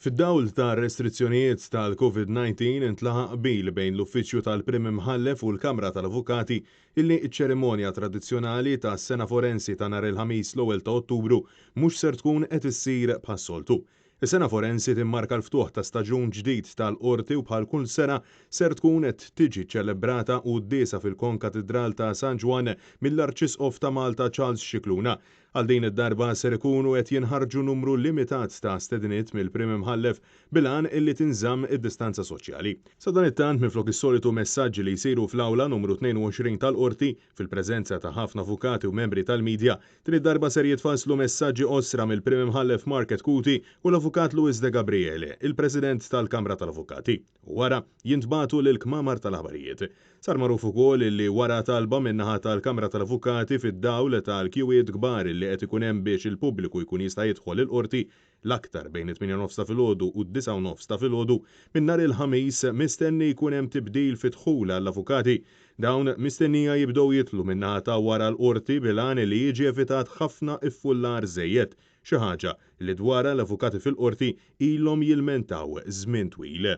Fid-dawl ta' restrizzjonijiet tal-Covid-19 intlaħaq qbil bejn l-Uffiċċju tal-Prim Imħallef u l-Kamra tal-Avukati illi ċ-ċerimonja tradizzjonali tas-Sena Forensi ta' nhar il-Ħamis l-ewwel ta' Ottubru mhux ser tkun qed issir bħas-soltu. Is-Sena Forensi timmarka l-ftuħ ta' staġun ġdid tal-Qorti u bħal kull sena ser tkun qed tiġi ċċelebrata quddiesa fil-Konkatidral ta' San Ġwann mill-Arċisqof ta' Malta Charles Scicluna. Għal din id-darba ser ikunu qed jinħarġu numru limitat ta' stediniet mill-Prim Imħallef bil-għan illi tinżamm id-distanza soċjali. Sadanittant, minflok is-solitu messaġġi li jsiru fl-awla numru 22 tal-Qorti, fil-preżenza ta' ħafna avukati u membri tal-media, din id-darba ser jitfasslu messaġġi qosra mill-Prim Imħallef Mark Chetcuti u l-Avukat Louis De Gabriele, il-President tal-Kamra tal-Avukati, u wara jintbagħtu lill-kmamar tal-aħbarijiet. Sar magħruf ukoll illi wara talba min-naħa tal-Kamra tal-Avukati fid-dawl tal-kjuwiet kbar illi qed ikun hemm biex il-pubbliku jkun jista' jidħol il-Qorti, l-aktar bejn it-tmienja u nofs ta' filgħodu u d-disgħa u nofs ta' filgħodu, minn nhar il-Ħamis mistenni jkun hemm tibdil fid-dħul għall-avukati. Dawn mistennija jibdew jidħlu min-naħa ta' wara l-Qorti bil-għan li jiġi evitat ħafna iffullar żejjed, xi ħaġa li dwarha l-avukati fil-Qorti ilhom jilmentaw żmien twil.